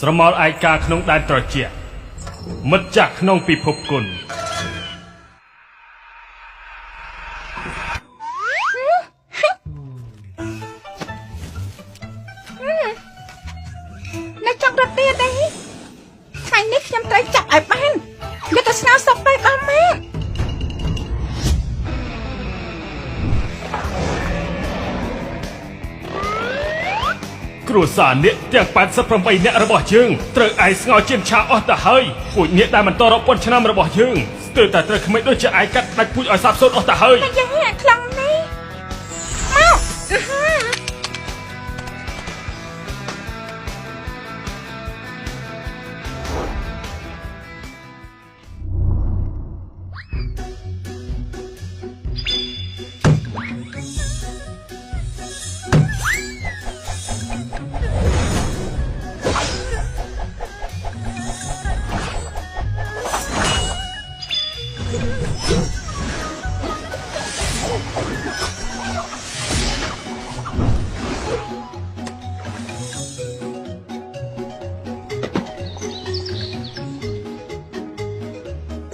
ស្រមោលឯកាក្នុងដែនត្រជាក់មិត្តចាស់ក្នុងពិភពគុណ នៅចង់រត់ទៀតទេថ្ងៃនេះខ្ញុំត្រូវចាប់ឲ្យបានយកទៅស្ងោរសុបទៅដល់ម៉ាក់ គ្រួសារអ្នកទាំង88អ្នករបស់យើងត្រូវឯងស្ងោរជាមឆាអស់ទៅហើយពូជអ្នកដែលបន្តរាប់ពាន់ឆ្នាំរបស់យើងស្ទើរតែត្រូវក្មេកដូចជាឯងកាត់ដាច់ពូជឲ្យសាបសូន្យអស់ទៅហើយ អាយ៉ាខ្លាំងណាស់មកអឺហឺ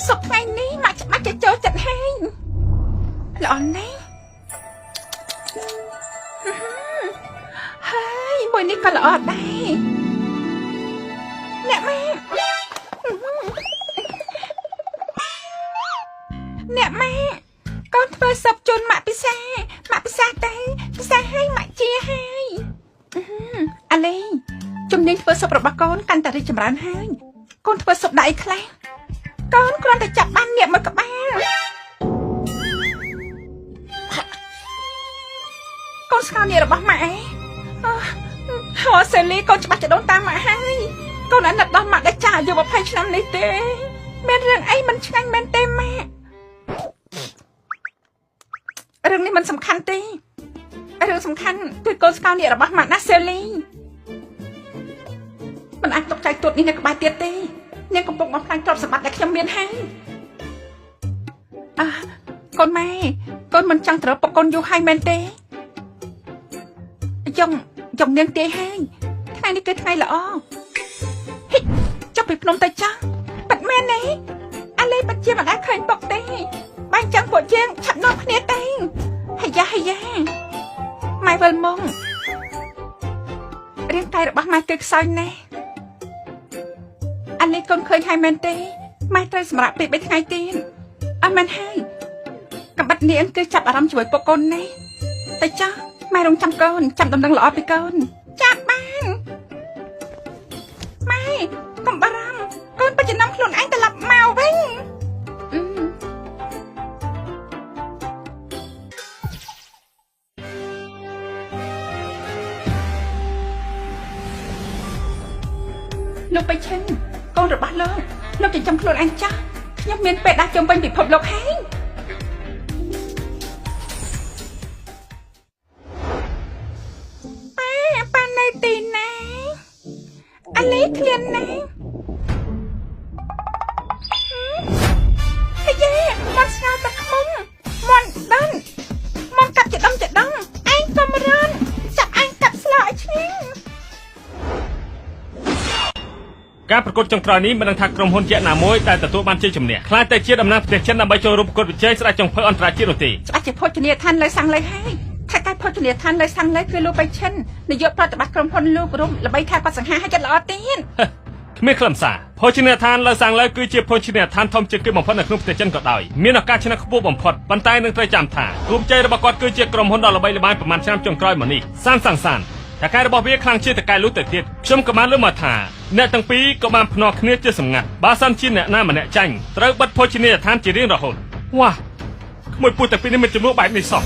សុបថ្ងៃនេះម៉ាក់ច្បាស់จะចូលចិត្តហើយល្អណាស់អឺហឺហើយមួយនេះក៏ល្អដែរអ្នកម៉ាក់អ្នកម៉ាក់កូនធ្វើសុបជូនម៉ាក់ពិសាម៉ាក់ពិសាទៅពិសាឲ្យម៉ាក់ជាហើយអឺហឺអាឡេជំនាញធ្វើសុបរបស់កូនកាន់តែរីកចម្រើនហើយកូនធ្វើសុបដាក់អីខ្លះកូនគ្រាន់តែចាប់បាននាគមួយក្បាលកូនស្គាល់នាគរបស់ម៉ាក់ឯងអូហោសេលីកូនច្បាស់จะដូនតាមម៉ាក់ហើយកូនអាណិតដល់ម៉ាក់ដែលចាស់អាយុ20ឆ្នាំនេះទេមានរឿងអីមិនឆ្ងាញ់មែនទេម៉ាក់រឿងនេះមិនសំខាន់ទេរឿងសំខាន់គឺកូនស្គាល់នាគរបស់ម៉ាក់ណាសេលីមិនអាចទុកចៃទួតនេះនៅក្បែរទៀតទេនាងកំពុងបំផ្លាញទ្រព្យសម្បត្តិដែលខ្ញុំមានហើយអះកូនម៉ែកូនមិនចង់ត្រូវពុកកូនយូរហើយមែនទេចង់ចង់នាងទាយហើយថ្ងៃនេះគឺថ្ងៃល្អហិចចុះពីភ្នំទៅចាស់ប៉ិតមែនទេអាឡេប៉ិតជាមិនអាចឃើញពុកទេបាញ់ចឹងពួកយើងឆាប់នាំគ្នាទៅហាយ៉ាហាយ៉ាម៉ែវិលមុងរាងកាយរបស់ម៉ែគឺខ្សោយណាស់អានេះកូនឃើញហើយមែនទេម៉ែត្រូវសម្រាប់ពេល3ថ្ងៃទៀតអត់មែនហើយកំបិតនាងគឺចាប់អារម្មណ៍ជាមួយពុកកូនណាស់តែចាស់ម៉ែរងចាំកូនចាំដំណឹងល្អពីកូនចាប់បានម៉ែកុំបារម្ភកូនពិតជានាំខ្លួនឯងត្រឡប់មកវិញអឺលោកបៃឈិនកូនរបស់លោកលោកចិញ្ចឹមខ្លួនឯងចាស់ខ្ញុំមានពេលដាស់ជុំវិញពិភពលោកហើយប៉ាប៉ានៅទីណាអាឡេឃ្លានណាអាយេមាន់ស្ងោទឹកខ្មុំមាន់ដិនមាន់កាប់ជាដុំជាដុំឯងកុំរន់ចាប់ឯងកាប់ស្លឲ្យឆ្ងាញ់ ការប្រកួតចុងក្រោយនេះមិនដឹងថាក្រុមហ៊ុនជាណាមួយដែលទទួលបានជ័យជំនះខ្លាចតែជាតំណាងប្រទេសចិនដើម្បីចូលរួមប្រកួតប្រជែងស្ដេចចុងភៅអន្តរជាតិនោះទេ ច្បាស់ជាភោជនីយដ្ឋានលើសាំងលើហើយថៅកែភោជនីយដ្ឋានលើសាំងលើគឺលោកបៃឈិននាយកប្រតិបត្តិក្រុមហ៊ុនលោករុំល្បីថាគាត់សង្ហាឲ្យចិត្តល្អទៀត គ្មានខ្លឹមសារភោជនីយដ្ឋានលើសាំងលើគឺជាភោជនីយដ្ឋានធំជាងគេបំផុតនៅក្នុងប្រទេសចិនក៏ដោយមានឱកាសឈ្នះខ្ពស់បំផុតប៉ុន្តែនឹងត្រូវចាំថាគោលជ័យរបស់គាត់គឺជាក្រុមហ៊ុនដ៏ល្បីល្បាញប្រមាណឆ្នាំចុងក្រោយមកនេះសានសាំងសានថៅកែរបស់វាខ្លាំងជាងថៅកែលុះទៅទៀតខ្ញុំក៏បានលើកមកថាអ្នកទាំងពីរក៏បានភ្នាល់គ្នាជាសម្ងាត់បើសិនជាអ្នកណាម្នាក់ចាញ់ត្រូវបិទភោជនីយដ្ឋានជារៀងរហូតវ៉ាក្មួយពូទាំងពីរនេះមានចំនួនបែបនេះសោះ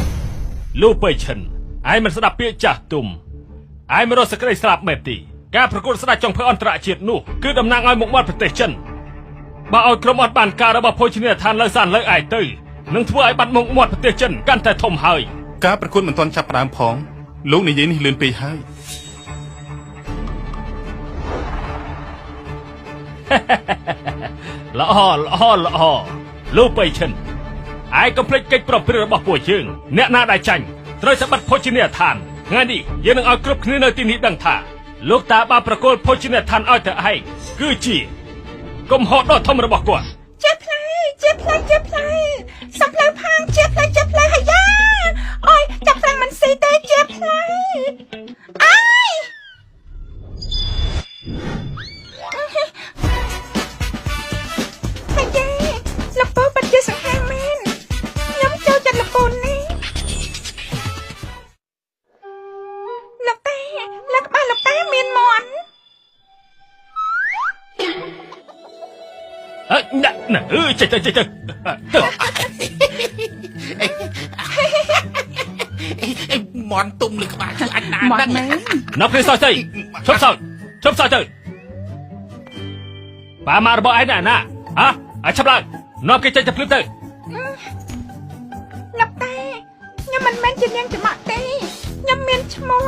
លូបៃឈិនឯងមិនស្ដាប់ពាក្យចាស់ទុំឯងមិនរកសេចក្តីស្លាប់មែនទេការប្រកួតស្ដេចចុងភៅអន្តរជាតិនោះគឺតំណាងឲ្យមុខមាត់ប្រទេសចិនបើឲ្យក្រុមអត់បានការរបស់ភោជនីយដ្ឋានលើសានលើឯងទៅនឹងធ្វើឲ្យបាត់មុខមាត់ប្រទេសចិនកាន់តែធំហើយ ការប្រកួតមិនទាន់ចាប់ផ្ដើមផងលោកនិយាយនេះលឿនពេកហើយ ល្អល្អល្អលោកបៃឈិនឯងកុំភ្លេចកិច្ចប្រព្រឹត្តរបស់ពួកយើងអ្នកណាដែលចាញ់ត្រូវតែបិទភោជនីយដ្ឋានថ្ងៃនេះយើងនឹងឲ្យគ្រប់គ្នានៅទីនេះដឹងថា លោកតាបានប្រគល់ភោជនីយដ្ឋានឲ្យទៅឯងគឺជាកំហុសដ៏ធំរបស់គាត់ ជាផ្លែជាផ្លែជាផ្លែសំផ្លែផាងជាផ្លែជាផ្លែហាយ៉ាអូយចាប់ខ្លាំងមិនស៊ីទេជាផ្លែអើយហាយ៉ាលោកពូពិតជាសង្ហាមែនខ្ញុំចូលចិត្តលោកពូនេះលោកតាលោកក្បាលលោកតាមានមន់ អើណាណាអឺចេះទៅចេះទៅទៅ អីមន់ទុំលើក្បាលជួយអញណា មន់ ដឹង មែន នៅគ្នាសោះស្អីឈប់សោចឈប់សោចទៅប៉ាម៉ារបស់ឯងណាណាហ៎ឲ្យឆាប់ឡើងនាំគេចេញទៅភ្លាមទៅ លោកតាខ្ញុំមិនមែនជានាងចំអកទេខ្ញុំមានឈ្មោះ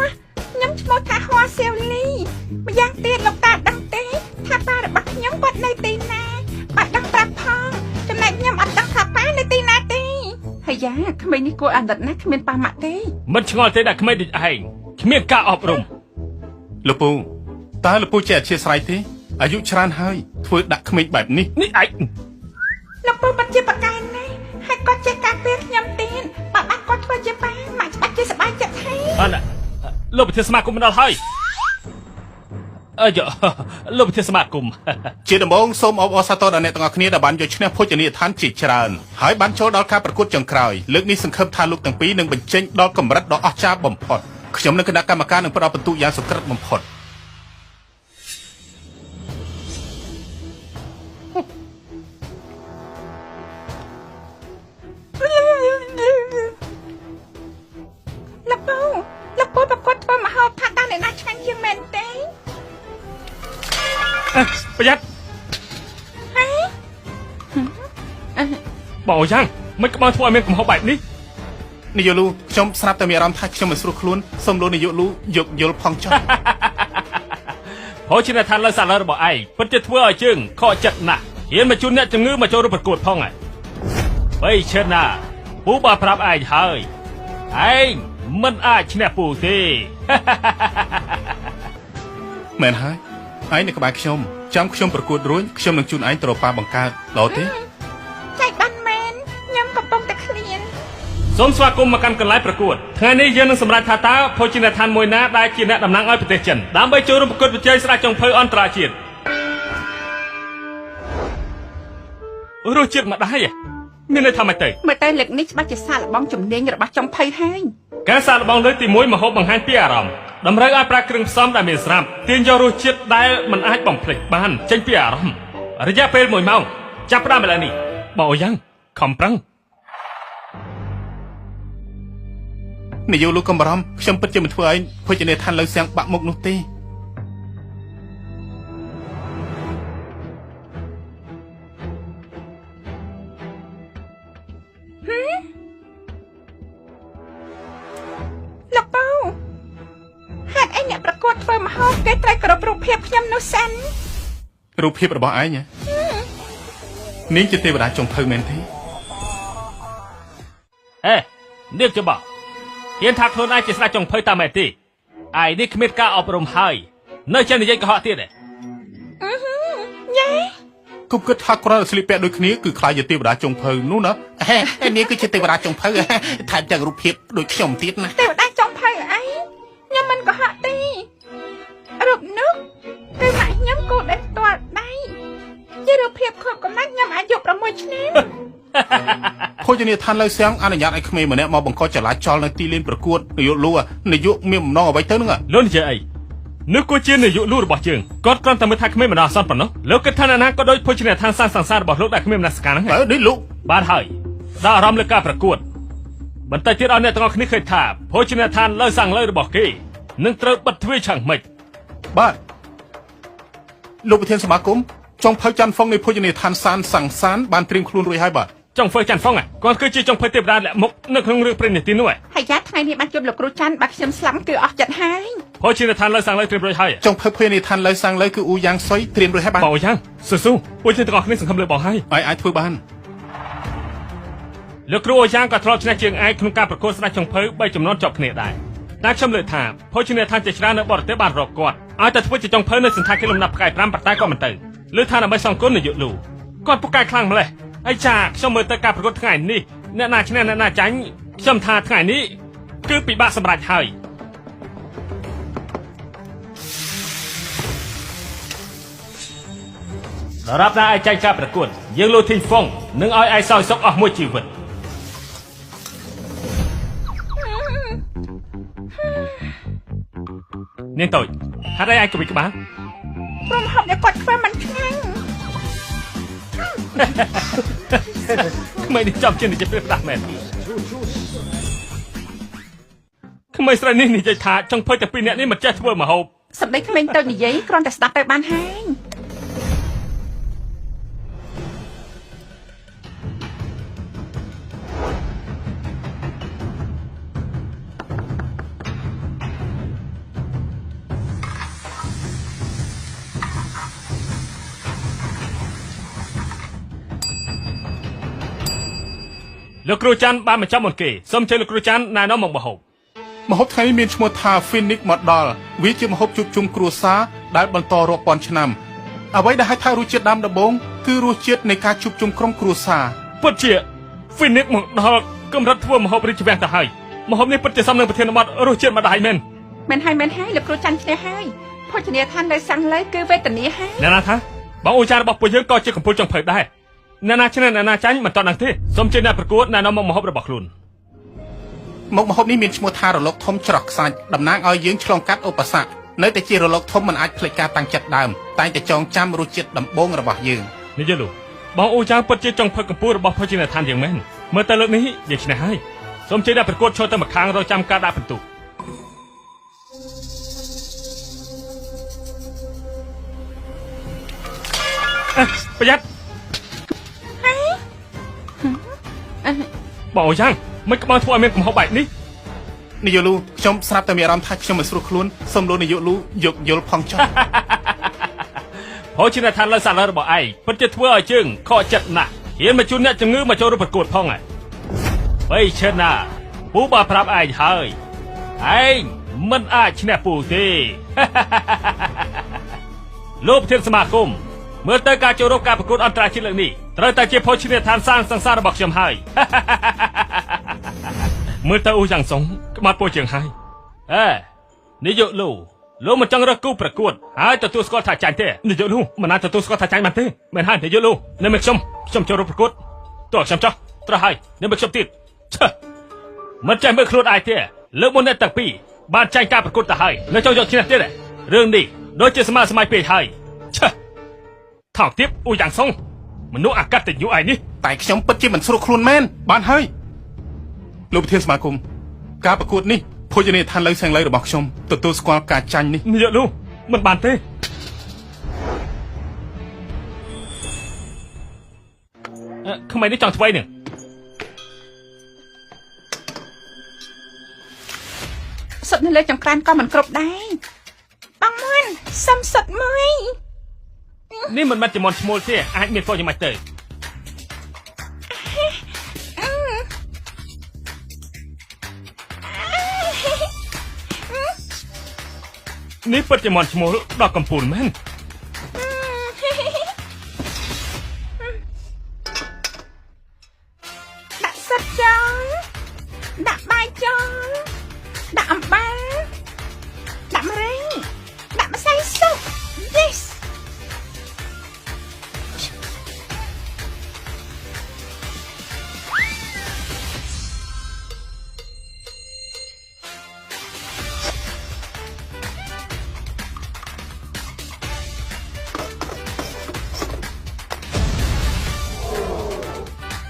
ខ្ញុំឈ្មោះថាហួសៀវលីម្យ៉ាងទៀតលោកតាដឹងទេថាប៉ារបស់ខ្ញុំគាត់នៅទីណាបាត់ដឹងប្រាប់ផងចំណែកខ្ញុំអត់ដឹងថាប៉ានៅទីណាទេហើយយ៉ាក្មេងនេះគួរអាណិតណាស់គ្មានប៉ាម៉ាក់ទេ មិនឆ្ងល់ទេដែលក្មេងដូចឯងគ្មានការអប់រំ លោកពូតើលោកពូចេះអធិស្ឋានទេអាយុច្រើនហើយធ្វើដាក់ក្មេងបែបនេះ នេះឯង លោកពូពិតជាប្រកែណាស់ហើយគាត់ចេះការពារខ្ញុំទៀតបើបានគាត់ធ្វើជាប៉ាម៉ាក់ច្បាស់ជាសប្បាយចិត្តហើយ អរលោកប្រធានសមាគមមិនដល់ហើយអើយលោកប្រធានសមាគម ជាដំបូងសូមអបអរសាទរដល់អ្នកទាំងអស់គ្នាដែលបានយកឈ្នះភោជនីយដ្ឋានជាច្រើនហើយបានចូលដល់ការប្រកួតចុងក្រោយលើកនេះសង្ឃឹមថាលោកទាំងពីរនឹងបញ្ចេញដល់កម្រិតដ៏អស្ចារ្យបំផុតខ្ញុំនិងគណៈកម្មការនឹងផ្ដល់ពិន្ទុយ៉ាងសុក្រិតបំផុត លោកពូលោកពូប្រកួតធ្វើមហោបថាតើអ្នកណាឆ្ងាញ់ជាងមែនទេ ប្រយ័ត្ន ហ៎ បងអូយ៉ាងមិនក្បោធ្វើឲ្យមានកំហុសបែបនេះ នាយកលូខ្ញុំស្រាប់តែមានអារម្មណ៍ថាខ្ញុំមិនស្រួលខ្លួនសូមលោកនាយកលូយកយល់ផងចុះ ភោជនីយដ្ឋានលើសាឡារបស់ឯងពិតជាធ្វើឲ្យជើងខកចិត្តណាស់ហ៊ានមកជូនអ្នកជំងឺមកចូលរួមប្រកួតផងហ៎បីឈិនណាពូបានប្រាប់ឯងហើយឯងមិនអាចឈ្នះពូទេ មែនហើយឯងនៅក្បែរខ្ញុំចាំខ្ញុំប្រកួតរួចខ្ញុំនឹងជូនឯងទៅរកប៉ាបង្កើតល្អទេ ចែកបានមែនខ្ញុំកំពុងតែឃ្លាន សូមស្វាគមន៍មកកាន់កន្លែងប្រកួតថ្ងៃនេះយើងនឹងសម្រេចថាតើភោជនីយដ្ឋានមួយណាដែលជាអ្នកតំណាងឲ្យប្រទេសចិនដើម្បីចូលរួមប្រកួតប្រជែងស្ដេចចុងភៅអន្តរជាតិរសជាតិម្ដាយមានន័យថាម៉េចទៅ មើលទៅលើកនេះច្បាស់ជាសាកល្បងជំនាញរបស់ចុងភៅហើយ ការសាកល្បងលើកទី1ម្ហូបបង្ហាញពីអារម្មណ៍តម្រូវឲ្យប្រើគ្រឿងផ្សំដែលមានស្រាប់ទាញយករសជាតិដែលមិនអាចបំភ្លេចបានចេញពីអារម្មណ៍រយៈពេល1ម៉ោងចាប់ផ្ដើមឥឡូវនេះបងអូយ៉ាងខំប្រឹង នាយកលូកំបារម្ភខ្ញុំពិតជាមិនធ្វើឲ្យភោជនីយដ្ឋានលើសៀងបាក់មុខនោះទេ លោកពូហេតុអីអ្នកប្រកួតធ្វើម្ហូបគេត្រូវគោរពរូបភាពខ្ញុំនោះសិន រូបភាពរបស់ឯងហ៎នាងជាទេវតាចុងភៅមែនទេ អេនាងច្បោះហ៊ានថាខ្លួនឯងជាស្ដេចចុងភៅតាមមែនទេឯនេះគ្មានការអប់រំហើយនៅចេះនិយាយកុហកទៀតទេ យ៉េ គុំគិតថាគ្រាន់តែស្លៀកពាក់ដូចគ្នាគឺខ្លាចជាទេវតាចុងភៅនោះណា ហេនេះគឺជាទេវតាចុងភៅថែមទាំងរូបភាពដូចខ្ញុំទៀតណា ទេវតាចុងភៅអីខ្ញុំមិនកុហកទេរូបនោះគឺម៉ាក់ខ្ញុំគូដោយផ្ទាល់ដៃជារូបភាពខួបកំណត់ខ្ញុំអាយុ6ឆ្នាំ ភោជនីយដ្ឋានលើសៀងអនុញ្ញាតឲ្យក្មេងម្នាក់មកបង្កចលាចលនៅទីលានប្រកួតនាយកលូនាយកមានបំណងអ្វីទៅនឹង លោកនិយាយអីនោះគឺជានាយកលូរបស់យើងគាត់គ្រាន់តែមើលថាក្មេងបណ្ដោះអាសន្នប៉ុណ្ណោះលោកគិតថាអ្នកណាក៏ដូចភោជនីយដ្ឋានសាងសង្សាររបស់លោកដែលគ្មានមនសិការហ្នឹងហ៎ បើនេះលោក បានហើយដល់អារម្មណ៍លើការប្រកួតបន្តិចទៀតឲ្យអ្នកទាំងអស់គ្នាឃើញថាភោជនីយដ្ឋានលើសាំងលើរបស់គេនឹងត្រូវបិទទ្វារឆាំងម៉េច បាទលោកប្រធានសមាគមចុងភៅច័ន្ទហ្វុងនៃភោជនីយដ្ឋានសានសង្សានបានត្រៀមខ្លួនរួចហើយបាទ ចុងហ្វឺច័ន្ទហ្វុងគាត់គឺជាចុងភៅទេវតាលាក់មុខនៅក្នុងរឿងព្រេងនិទាននោះ ហើយយ៉ាថ្ងៃនេះបានជួបលោកគ្រូច័ន្ទបើខ្ញុំស្លាប់គឺអស់ចិត្តហើយ ភោជនីយដ្ឋានលើសាំងលើត្រៀមរួចហើយ ចុងភៅភោជនីយដ្ឋានលើសាំងលើគឺអ៊ូយ៉ាងសុយត្រៀមរួចហើយបាទ បងយ៉ាងស៊ូស៊ូពួកយើងទាំងអស់គ្នាសង្ឃឹមលើបងហើយ ឲ្យអាចធ្វើបាន លោកគ្រូអូយ៉ាងក៏ធ្លាប់ឈ្នះជើងឯកក្នុងការប្រកួតស្ដេចចុងភៅ3ចំនួនជាប់គ្នាដែរតែខ្ញុំលើកថាភោជនីយដ្ឋានជាច្រើននៅបរទេសបានរកគាត់ ឲ្យតែធ្វើជាចុងភៅនៅសន្តាគារលំដាប់ផ្កាយ5ប៉ុន្តែក៏មិនទៅលើថាដើម្បីសងគុណនាយកលូគាត់ពូកែខ្លាំងម្ល៉េះហើយចាខ្ញុំមើលទៅការប្រកួតថ្ងៃនេះអ្នកណាឈ្នះអ្នកណាចាញ់ខ្ញុំថាថ្ងៃនេះគឺពិបាកសម្រេចហើយដរាបណាឯងចាញ់ការប្រកួតយើងលូធីងហ្វុងនឹងឲ្យឯងសោយសុខអស់មួយជីវិតនាងតូចហេតុអីឯងក៏វិក្បាល ព្រមហូបអ្នកគាត់ធ្វើមិនឆ្ងាញ់ ក្មេងនេះចំជានិយាយព្រាបផ្ដាស់មែនក្មេងស្រីនេះនិយាយថាចង់ភ័យតែពីរអ្នកនេះមិនចេះធ្វើម្ហូប សម្ដីក្មេងតូចនិយាយគ្រាន់តែស្ដាប់ទៅបានហើយ លោកគ្រូច័ន្ទបានបញ្ចប់មុនគេសូមជើញលោកគ្រូច័ន្ទណែនាំមកម្ហូប ម្ហូបថ្ងៃនេះមានឈ្មោះថា Phoenix Model វាជាម្ហូបជួបជុំគ្រួសារដែលបន្តរាប់ពាន់ឆ្នាំអ្វីដែលហៅថារសជាតិដើមដំបូងគឺរសជាតិនៃការជួបជុំក្រុមគ្រួសារ ពិតជា Phoenix មកដល់កម្រិតធ្វើម្ហូបរាជវាំងទៅហើយម្ហូបនេះពិតជាសមនឹងប្រធានបទរសជាតិម្ដាយមែន មែនហើយមែនហើយលោកគ្រូច័ន្ទឈ្នះហើយភោជនីយដ្ឋាននៅសាំងលើគឺវេទនាហើយ អ្នកណាថាបងអូចារបស់ពួកយើងក៏ជាកំពូលចុងភៅដែរអ្នកណាឈ្នះអ្នកណាចាញ់មិនតន់ដឹងទេសូមជើញអ្នកប្រកួតណែនាំមកម្ហូបរបស់ខ្លួន មុខម្ហូបនេះមានឈ្មោះថារលកធំច្រោះខ្សាច់តំណាងឲ្យយើងឆ្លងកាត់ឧបសគ្គនៅតែជារលកធំមិនអាចភ្លេចការតាំងចិត្តដើមតែងតែចងចាំរសជាតិដំបូងរបស់យើង និយាយលោកបងអូចាពិតជាចុងភៅកំពូលរបស់ភោជនីយដ្ឋានយ៉ាងមែនមើលទៅលើកនេះយើងឈ្នះហើយសូមជើញអ្នកប្រកួតឈរទៅម្ខាងរងចាំការដាក់ពិន្ទុប្រយ័ត្នបងអូយ៉ាងមិនក្បាលធ្វើឲ្យមានកំហុសបែបនេះ នាយកលូខ្ញុំស្រាប់តែមានអារម្មណ៍ថាខ្ញុំមិនស្រួលខ្លួនសូមលោកនាយកលូយកយល់ផងចុះ ភោជនីយដ្ឋានលើសាឡរបស់ឯងពិតជាធ្វើឲ្យជើងខកចិត្តណាស់ហ៊ានមកជួនអ្នកជំងឺមកចូលរួមប្រកួតផងហ៎បីឈិនណាពូបានប្រាប់ឯងហើយឯងមិនអាចឈ្នះពូទេ លោកប្រធានសមាគមមើលទៅការចូលរួមការប្រកួតអន្តរជាតិលើកនេះត្រូវតែជាភោជនីយដ្ឋានសាងសង្សាររបស់ខ្ញុំហើយ មើលទៅអូយ៉ាងសុងក្បាត់ពោជាងហើយអេនាយកលូលោកមិនចង់រើសគូប្រកួតហើយទទួលស្គាល់ថាចាញ់ទេនាយកលូមិនអាចទទួលស្គាល់ថាចាញ់បានទេមែនហើយនាយកលូនៅមិនខ្ញុំខ្ញុំចូលរួមប្រកួតតោះខ្ញុំចោះត្រូវហើយនៅមិនខ្ញុំទៀតឆឹះមិនចេះមើលខ្លួនឯងទេលើកមុនអ្នកទាំងពីរបានចាញ់ការប្រកួតទៅហើយនៅចង់យកឈ្នះទៀតរឿងនេះដូចជាស្មើសម័យពេកហើយឆឹះថោកទៀតអូយ៉ាងសុងមនុស្សអាកតញ្ញូឯនេះ តែខ្ញុំពិតជាមិនស្រួលខ្លួនមែនបានហើយលោកប្រធានសមាគមការប្រកួតនេះភោជនីយដ្ឋានលើសែងលើរបស់ខ្ញុំទទួលស្គាល់ការចាញ់នេះ នាយកលូមិនបានទេក្មេងនេះចង់ធ្វើនេះ សុទ្ធនៅលើចង្ក្រានក៏មិនគ្រប់ដែរបងមុនសុំសុទ្ធមួយ នេះមិនមែនជាមន់ឈ្មោលទេអាចមានពណ៌យ៉ាងម៉េចទៅនេះពិតជាមន់ឈ្មោលដល់កំពូលមែន ដាក់សិតចង់ដាក់បាយចង់ដាក់អំបិលដាក់ម្រេចដាក់ម្សៅស៊ុប Yes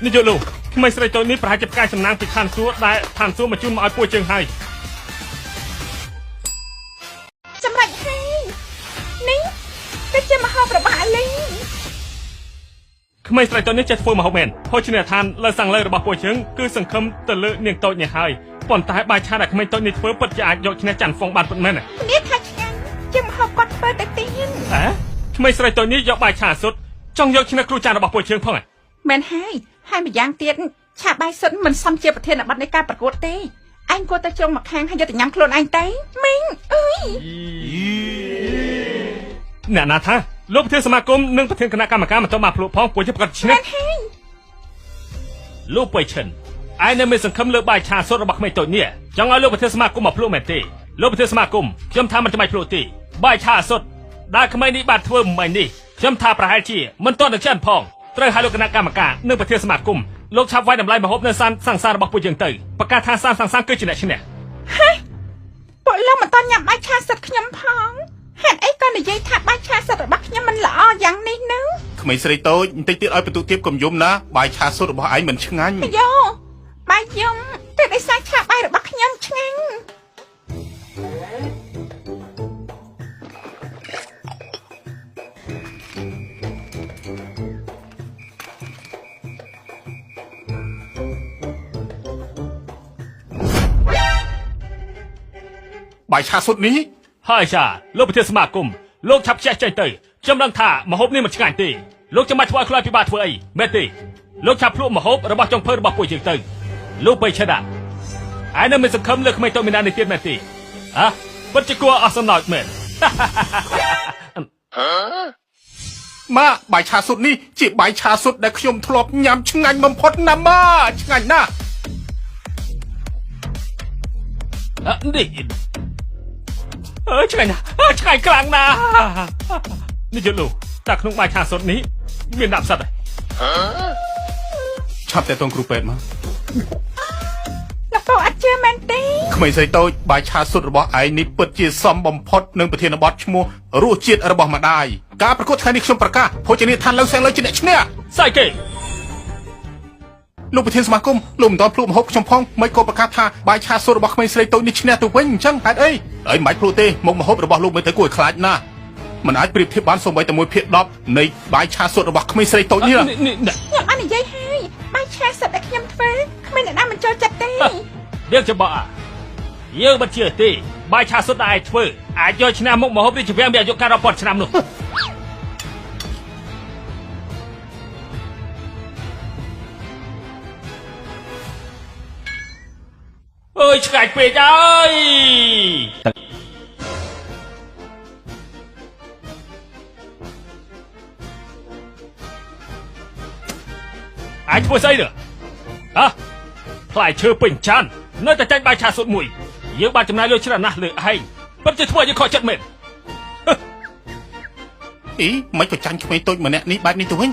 នាយកលោកក្មេងស្រីតូចនេះប្រហែលជាផ្កាយសំណាងពីឋានសួគ៌ដែលឋានសួគ៌មកជូនមកឲ្យពួកជើងហើយ សម្រាប់ហើយនេះគឺជាម្ហូបរបស់អាលី ក្មេងស្រីតូចនេះចេះធ្វើម្ហូបមែនភោជនីយដ្ឋានលើសាំងលើរបស់ពួកជើងគឺសង្ឃឹមទៅលើនាងតូចនេះហើយប៉ុន្តែបាយឆាដែលក្មេងតូចនេះធ្វើពិតជាអាចយកឈ្នះច័ន្ទហ្វុងបានពិតមែន នេះថាឆ្ងាញ់ជាងម្ហូបគាត់ធ្វើទៅទៀត អើក្មេងស្រីតូចនេះយកបាយឆាសុទ្ធចង់យកឈ្នះគ្រូចានរបស់ពួកជើងផង មែនហើយហើយម្យ៉ាងទៀតឆាបាយសុទ្ធមិនសមជាប្រធានបទនៃការប្រកួតទេឯងគួរតែជ្រុងមកខាងហើយយកទៅញ៉ាំខ្លួនឯងទៅមីងអើយ អ្នកណាថាលោកប្រធានសមាគមនិងប្រធានគណៈកម្មការមិនទាន់បានភ្លក់ផងពួកយើងប្រកាសឈ្នះលោកបៃឈិនឯនៅមានសង្ឃឹមលើបាយឆាសុទ្ធរបស់ក្មេងតូចនេះចង់ឲ្យលោកប្រធានសមាគមមកភ្លក់មែនទេលោកប្រធានសមាគមខ្ញុំថាមិនចាំបាច់ភ្លក់ទេបាយឆាសុទ្ធដែលក្មេងនេះបានធ្វើមិញនេះខ្ញុំថាប្រហែលជាមិនទាន់នឹងឆ្អិនផងត្រូវឲ្យលោកគណៈកម្មការនិងប្រធានសមាគមលោកឆាប់វាយតម្លៃម្ហូបនៅសានសង្សាររបស់ពួកយើងទៅប្រកាសថាសានសង្សារគឺជាអ្នកឈ្នះពួកលោកមិនទាន់ញ៉ាំបាយឆាសុទ្ធខ្ញុំផងហេតុអីក៏និយាយថាបាយឆាសុទ្ធរបស់ខ្ញុំមិនល្អយ៉ាងនេះនោះក្មេងស្រីតូចបន្តិចទៀតឲ្យបន្ទុកទៀបកុំយំណាបាយឆាសុទ្ធរបស់ឯងមិនឆ្ងាញ់យោបាយយំតែដោយសារឆាបាយរបស់ខ្ញុំឆ្ងាញ់បាយឆាសុទ្ធនេះហើយចាលោកប្រធានសមាគមលោកឆាប់ចេះចេញទៅខ្ញុំដឹងថាម្ហូបនេះមិនឆ្ងាញ់ទេលោកចាំបាច់ធ្វើឲ្យខ្លាចពិបាកធ្វើអីមែនទេលោកឆាប់ភ្លក់ម្ហូបរបស់ចុងភៅរបស់ពួកយើងទៅលោកបៃឆិតឯងនៅមានសង្ឃឹមលើក្មេងតូចមីណានេះទៀតមែនទេហ៎ពិតជាគួរអស់សំណោចមែន ម៉ាបាយឆាសុទ្ធនេះជាបាយឆាសុទ្ធដែលខ្ញុំធ្លាប់ញ៉ាំឆ្ងាញ់បំផុតណាស់ម៉ាឆ្ងាញ់ណាស់នេះអើឆ្ងាញ់ណាស់ឆ្ងាញ់ខ្លាំងណាស់នេះយល់លោកតែក្នុងបាយឆាសុទ្ធនេះមានដាក់ផ្សិតឆាប់តែតងគ្រូពេទ្យមកលោកពូអត់ជឿមែនទេក្មេងស្រីតូចបាយឆាសុទ្ធរបស់ឯងនេះពិតជាសមបំផុតនឹងប្រធានបទឈ្មោះរសជាតិរបស់ម្ដាយការប្រកួតថ្ងៃនេះខ្ញុំប្រកាសភោជនីយដ្ឋានលើសែងលើជាអ្នកឈ្នះស្អីគេលោកប្រធានសមាគមលោកមិនទាន់ភ្លក់ម្ហូបខ្ញុំផងមិនក៏ប្រកាសថាបាយឆាសុទ្ធរបស់ក្មេងស្រីតូចនេះឈ្នះទៅវិញអញ្ចឹងហេតុអីអីមិនបាច់ភ្លក់ទេមុខម្ហូបរបស់លោកមិនទៅគួរឲ្យខ្លាចណាស់មិនអាចប្រៀបធៀបបានសូម្បីតែ1/10នៃបាយឆាសុទ្ធរបស់ក្មេងស្រីតូចនេះខ្ញុំអត់និយាយហើយបាយឆាសុទ្ធដែលខ្ញុំធ្វើក្មេងអ្នកណាមិនចូលចិត្តទេរៀងច្បក់យើងមិនជឿទេបាយឆាសុទ្ធដែលឯងធ្វើអាចយកឈ្នះមុខម្ហូបរាជវាំងមានអាយុកាលរាប់ពាន់ឆ្នាំនោះអើយឆ្ងាញ់ពេកហើយអាចធ្វើស្អីnữaហ៎ផ្លែឈើពេញចាននៅតែចាញ់បាយឆាសុទ្ធមួយយើងបានចំណាយលុយច្រើនណាស់លើឯងពិតជាធ្វើឲ្យយើងខកចិត្តមែនអីមិនក៏ចាញ់ក្មេងតូចម្នាក់នេះបែបនេះទៅវិញ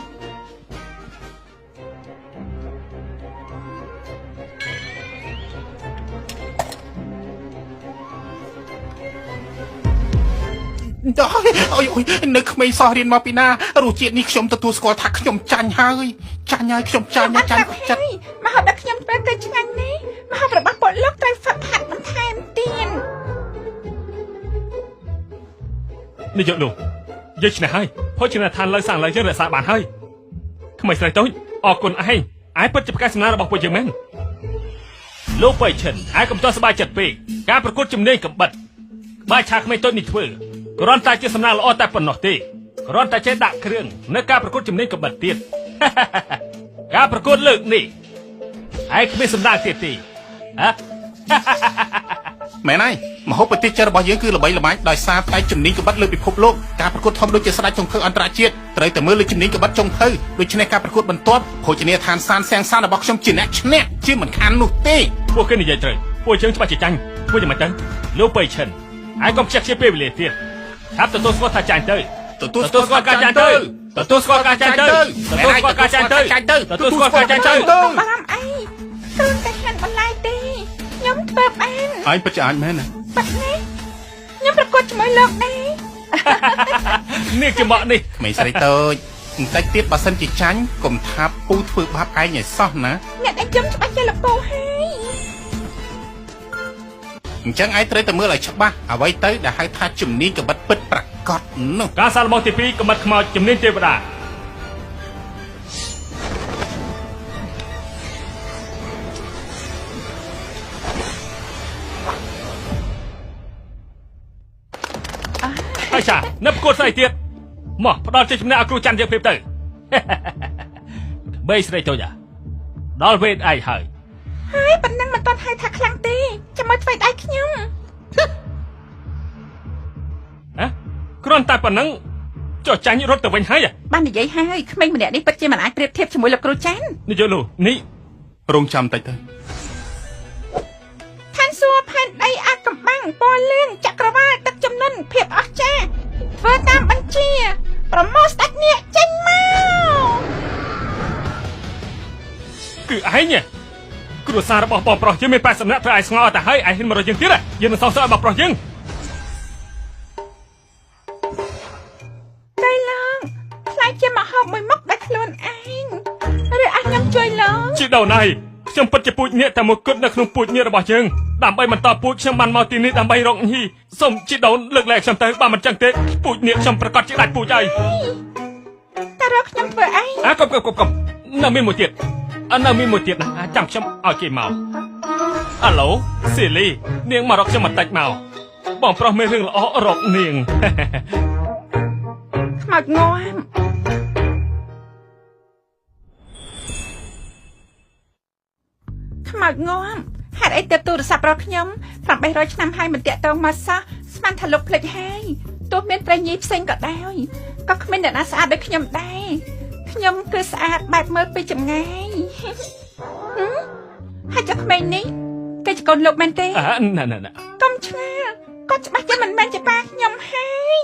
អូយអូយនៅក្មេងសោះរៀនមកពីណារសជាតិនេះខ្ញុំទទួលស្គាល់ថាខ្ញុំចាញ់ហើយចាញ់ហើយខ្ញុំចាញ់ចាញ់ចិត្តម្ហូបដែលខ្ញុំធ្វើគឺឆ្ងាញ់នេះម្ហូបរបស់ពួកលោកត្រូវហ្វឹកហាត់បន្ថែមទៀតនេះយកលោកយើងឈ្នះហើយភោជនីយដ្ឋានលើសាងលើយើងរក្សាបានហើយក្មេងស្រីតូចអរគុណឯងឯងពិតជាប្រកាសសំណាងរបស់ពួកយើងមែនលោកបៃឈិនឯងកុំទាន់សប្បាយចិត្តពេកការប្រកួតជំនាញកំបិតបាយឆាក្មេងតូចនេះធ្វើគ្រាន់តែជាសំណាងល្អតែប៉ុណ្ណោះទេគ្រាន់តែចេះដាក់គ្រឿងនៅការប្រកួតជំនាញកំបិតទៀតការប្រកួតលើកនេះឯងគ្មានសំណាងទៀតទេហ៎មែនហើយម្ហូបប្រទេសចិនរបស់យើងគឺល្បីល្បាញដោយសារតែជំនាញក្បិតលើពិភពលោកការប្រកួតធំដូចជាស្ដេចចុងភៅអន្តរជាតិត្រូវតែមើលលើជំនាញក្បិតចុងភៅដូច្នេះការប្រកួតបន្ទាប់ភោជនីយដ្ឋានសានសៀងសានរបស់ខ្ញុំជាអ្នកឈ្នះជាមិនខាននោះទេពួកគេនិយាយត្រូវពួកយើងច្បាស់ជាចាញ់ធ្វើយ៉ាងម៉េចទៅលោកបៃឈិនឯងកុំខ្ជះខ្ជាយពេលវេលាទៀតឆាប់ទទួលស្គាល់ថាចាញ់ទៅទទួលស្គាល់ការចាញ់ទៅ ទទួលស្គាល់ការចាញ់ទៅទទួលស្គាល់ការចាញ់ទៅទទួលស្គាល់ការចាញ់ទៅបារម្ភអីគ្រាន់តែហាន់បន្លែទេខ្ញុំធ្វើបានឯងពិតជាអាចមែនណាប៉ាត់នេះខ្ញុំប្រកួតជាមួយលោកដែរ នេះច្បក់នេះក្មេងស្រីតូចបន្តិចទៀតបើសិនជាចាញ់កុំថាពូធ្វើបាបឯងឲ្យសោះណាអ្នកដែលខ្ញុំច្បាស់ជាលោកពូហើយអញ្ចឹងឯងត្រូវតែមើលឲ្យច្បាស់អ្វីទៅដែលហៅថាជំនាញក្បិតពិតប្រាកដនោះការសាកល្បងទី2ក្បិតខ្មោចជំនាញទេវតាហើយចានៅប្រកួតស្អីទៀតមកផ្ដល់ជាជំនះឲ្យគ្រូច័ន្ទយើងព្រាបទៅបីស្រីតូចដល់វេនឯងហើយហើយប៉ុណ្ណឹងមិនទាន់ហៅថាខ្លាំងទេចាំមើលធ្វើដៃខ្ញុំហ៎គ្រាន់តែប៉ុណ្ណឹង ចុះចាញ់រត់ទៅវិញហើយ បាននិយាយហើយក្មេងម្នាក់នេះពិតជាមិនអាចប្រៀបធៀបជាមួយលោកគ្រូច័ន្ទ និយាយលូនេះ រងចាំតិចទៅ ឋានសួគ៌ផែនដីអាកំបាំងពណ៌លឿងចក្រវាលទឹកចំនួនភាពអស្ចារ្យធ្វើតាមបញ្ជា ប្រមូលស្ដេចនាគចេញមក គឺឯងគ្រួសាររបស់បងប្រុសយើងមាន80នាក់ធ្វើឯងស្ងល់តែហើយឯងហ៊ានមករកយើងទៀតយើងនឹងសងសឹកឲ្យបងប្រុសយើង កៃឡងខ្លាចជាមហោបមួយមុខដោយខ្លួនឯងឬអះខ្ញុំជួយលោក ជីដូនហើយខ្ញុំពិតជាពូជនាគតែមួយគត់នៅក្នុងពូជនាគរបស់យើងដើម្បីបន្តពូជខ្ញុំបានមកទីនេះដើម្បីរកញីសូមជីដូនលើកលែងខ្ញុំទៅបើមិនចឹងទេពូជនាគខ្ញុំប្រកាសជាដាច់ពូជហើយ តែរកខ្ញុំធ្វើអី អាកុំកុំកុំកុំនៅមានមួយទៀតអនៅមានមួយទៀតណាចាំខ្ញុំឲ្យគេមកអាឡូស៊ីលីនាងមករកខ្ញុំបន្តិចមកបងប្រុសមានរឿងល្អរកនាង ខ្មោចងាំខ្មោចងាំហេតុអីទើបទូរស័ព្ទរកខ្ញុំ800ឆ្នាំហើយមិនតាក់ទងមកសោះស្មានថាលោកភ្លេចហើយទោះមានត្រីញីផ្សេងក៏ដោយក៏គ្មានអ្នកណាស្អាតដូចខ្ញុំដែរខ្ញុំគឺស្អាតបែបមើលពីចម្ងាយហឹមហើយចុះក្មេងនេះគេជាកូនលោកមែនទេ អាណែណែណែ កុំឆ្ងល់គាត់ច្បាស់ជាមិនមែនជាប៉ាខ្ញុំហើយ